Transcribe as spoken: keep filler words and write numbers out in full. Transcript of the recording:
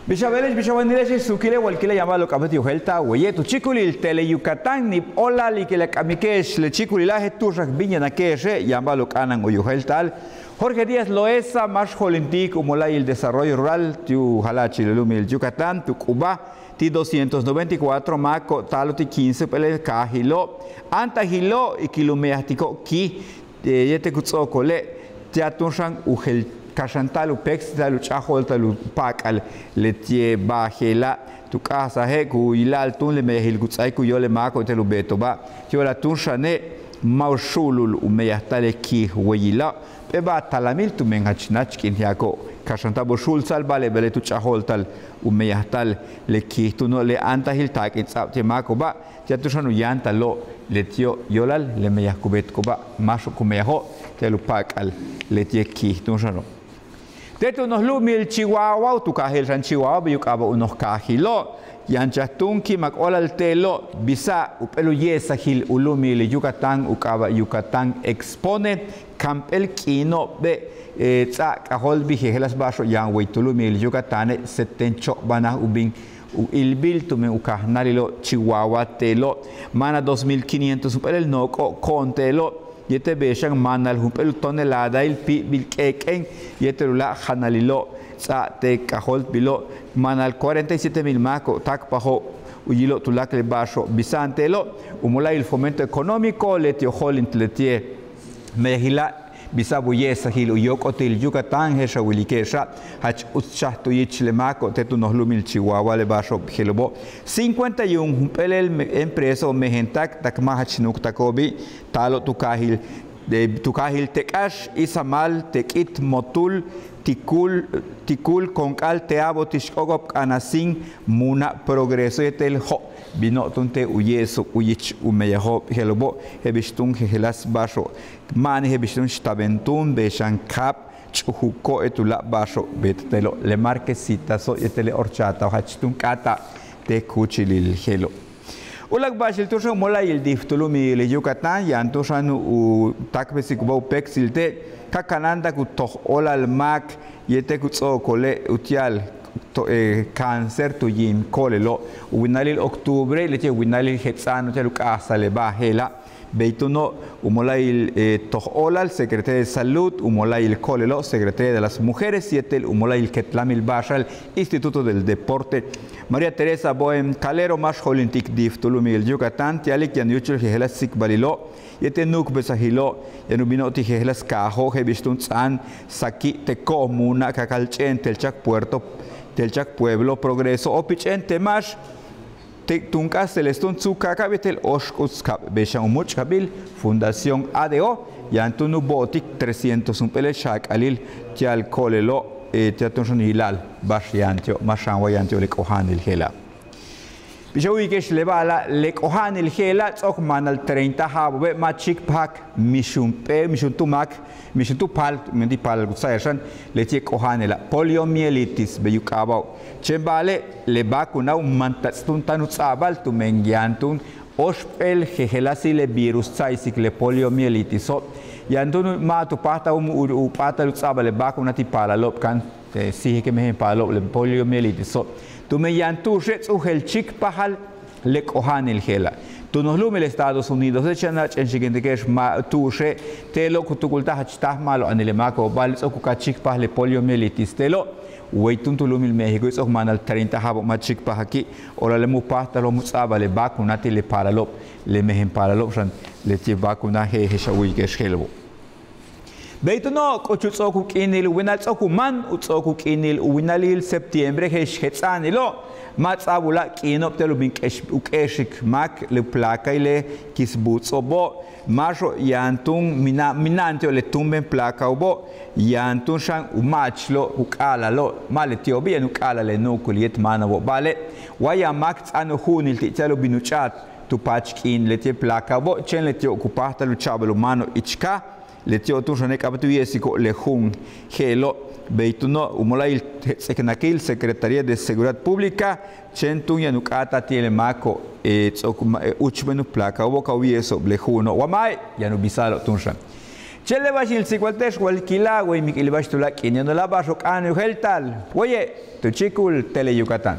Bix a beele'ex, bix a wanile'ex, suukile' walkile' yaan ba'alo'ob k'a'abéet u yojéelta'al waye' tu chíikulil Tele Yucatán, níib óolal ikil a k'amike'ex le chíikulila', je'el túuxak bíin yanike'exe', yaan ba'alo'ob k'a'ana'an u yojéelta'al. Jorge Díaz Loesa, máax jo'olintik u mola'ayil desarrollo rural ti' u jala'achil u lu'umil Yucatán, tu k'ubaj ti' doscientos noventa y cuatro máako' taalo'ob ti' quince jump'éel kaajilo', áantajilo' ikil u meyajtiko' kiij yéetel ku ts'o'okole', ti'al túun xan u jeel kaxanta'al u péeksilta'al u ch'a'ajo'olta'al u pa'ak'al leti'e' ba'al je'ela'. Tu k'a'asaje' ku yila'al túun le meyajil ku ts'áaik u yóol le máako'ob yéetel u beeto'oba', yo'olal túun xane' ma' u xu'ulul u meyajta'al le kiij weyila', p'éel ba'al talamil tumen jach nach k'iin je'ako' kaxanta'ab u xu'ultsa'al, ba'ale' ba'ale' tu ch'a'ajo'olta'al u meyajta'al le kiij túuno'. Le áantajil taak'in ts'a'ab ti' le máako'oba' ti'al túun xan u yáanta'alo' leti'o' yo'olal le meyaj ku beetiko'oba', máaxo'ob ku meyajo' ti'al u pa'ak'al leti'e' kiij túun xano'. Te' tu noj lu'umil Chihuahua, tu kaajil xan Chihuahua bey u k'aaba' u noj kaajilo', yanchaj túun ki'imak óolal te'elo', bisa'aj jump'éel u ye'esajil u lu'umil Yucatán u k'aaba' Yucatán Expone, kamp'éel k'iino' beey ts'a'ab kajoltbil jejeláas ba'axo'ob yaan way tu lu'umil Yucatáne', seten cho'ob bajnaj u bin u ilbil tumen u kajnáalilo' Chihuahua te'elo', máanal dos mil quinientos jump'éelel nook'o'ob ko'on te'elo', yéetel bey xan máanal jump'éel u toneladail píibil k'éek'en yéetel u láak' janalilo' ts'a'ab te' kajoltbilo', máanal cuarenta y siete mil máako'ob táakpajo'ob u yilo' tuláakal le ba'axo'ob bisa'an te'elo'. U mola'ayil Fomento Económico leti'e' u jo'olint leti'e' meyajila' bisa'ab u ye'esajil u yóok'olil Yucatán, je'ex a wilike'exa', jach uts chaj tu yich le máako'ob te' tu noj lu'umil Chihuahua le ba'axo'ob je'elo'obo'. Cincuenta y un jump'éelel empresa u mejentak tak ma' jach nuuktako'obi', taalo'ob tu kaajil, tu kaajil Tek'ax, Izamal, Tek'it, Motul, Tikul, Tikul, Konk'al, Teabo, Tixk'óok'ob, K'anacin, Muna', Progreso yéetel Jo', bino' túun te' u ye'eso'ob u yich u meyajo'ob je'elo'obo', je'el bix túun jejeláas ba'axo'ob ma'ane', je'el bix túun xtaben túun bey xan kaab ch'ujuko' yéetel u láak' ba'axo'ob beeta'al te'elo', le marquesitaso' yéetel le horchatao' jach túun k'áata'ab te' kúuchilil je'elo'. Uláak' ba'axil túun xan u mola'ayil dif tu lu'umil Yucatán, yaan túun xan u táakpesiko'oba' u péeksil te' ka kanáantak u toj óolal máak yéetel ku ts'o'okole' uti'al cáncer tu yi'in ko'olelo', u winalil octubre leti'e' u winalil jets'a'ano' ti'al u k'a'ajsa'al le ba'al je'ela'. Bey túuno' u mola'ayil toj óolal, Secretaría de Salud, u mola'ayil ko'olelo', Secretaría de las Mujeres yéetel u mola'ayil ketlamil ba'axa'al, Instituto del Deporte, María Teresa Boem Calero, máax jo'olintik dif tu lu'umil Yucatán, ti'alik yaan u yúuchul jejeláas tsikbalilo' yéetel nu'ukbesajilo', yaan u bino'ob ti' jejeláas kaajo', je'el bix túun ts'áan Saki, Teko', Muna', Kakalch'éen, Telchac Puerto, Telchac Pueblo, Progreso, Opich'éen, Temax, te' tu'un k'áaseles túun, Tsukaakab yéetel Óoxk'uuts Kab, bey xan u múuch'kabil Fundación A D O, yaan túun u bo'otik trescientos jump'éelel xaak'alil ti'al ko'olelo', ti'al túun xan u yila'al ba'ax yaan ti'o', ma' xan wa yaan ti'o' le k'oja'anil je'ela'. Bix a wu'uyike'ex le ba'ala', le k'oja'anil je'ela' ts'o'ok máanal treinta ja'abo'obe', ma' chíikpajak mix jump'éel, mix juntúul máak, mix juntúul pajal, mix juntúul paalal ku tsa'abal xan leti'e' k'oja'anila', poliomielitis bey u k'aaba'o'. Chéen ba'ale' le vacunao' mantats' túun táan u ts'a'abal tumen yaan túun óoxp'éel jejeláasil le virus tsa'aysik le poliomielitiso', yaan túun ma' tu páajtal u p'áatal u ts'a'abal le vacuna ti' paalalo'ob, kan síijik le mejen paalalo'ob le poliomielitiso', tumen yaan tu'uxe' ts'o'ok u jeel chíikpajal le k'oja'anil je'ela'. Tu noj lu'umil Estados Unidose' chéen a ch'enxikinteke'ex ma' tu'uxe' te'elo' ku tukulta'al jach táaj ma'alob anil le máako'ob, ba'ale' ts'o'ok u ka'a chíikpajal le poliomielitis te'elo'. Wey túun tu lu'umil México ts'o'ok máanal treinta ja'abo'ob ma' chíikpajaki', o'olale' mu páajtal wa mu ts'a'abal le vacuna ti' le paalalo'ob, le mejen paalalo'ob xan leti'e' vacuna je'ex a wu'uyike'ex je'elo'obo'. Bey túuno' k'uchul ts'o'ok u k'iinil u winal, ts'o'ok u máan u ts'o'ok u k'iinil u winalil septiembre je'ex jets'a'anilo', ma' ts'a'ab u láak' k'iino'ob te'el u bin k'ex u k'e'exik máak le placail le kis buuts'o'obo', máaxo'ob yaan túun mina'an, mina'an ti'ob le túumben placao'obo', yaan túun xan u ma'achilo' u k'a'ala'alo', ma' leti'obi' yaan u k'a'ala'al le nu'ukul yéet máano'obo', ba'ale' wa yaan máak ts'a'an u ju'unil ti' ti'al u bin u ch'a'at tu paach k'iin leti'e' placao'obo', chéen leti'ob ku páajtal u cha'abal u máano'ob ich kaaj, leti'ob túun xane' k'a'abéet u ye'esiko'ob le ju'un je'elo'. Bey túuno' u mola'ayil ts'eknakil Secretaría de Seguridad Pública, chéen túun yaan u k'áata'al ti' le máako'ob ts'o'ok úuchben u placao'obo' ka u ye'eso'ob le ju'uno', wa ma'e' yaan u bisa'alo'ob túun xan. Chéen le ba'ax in tsikbalte'ex wa le kila' way mik'il ba'ax tuláak' k'iin yano'ola' ba'ax u k'áan u jeelta'al waye' tu chíikul Tele Yucatán.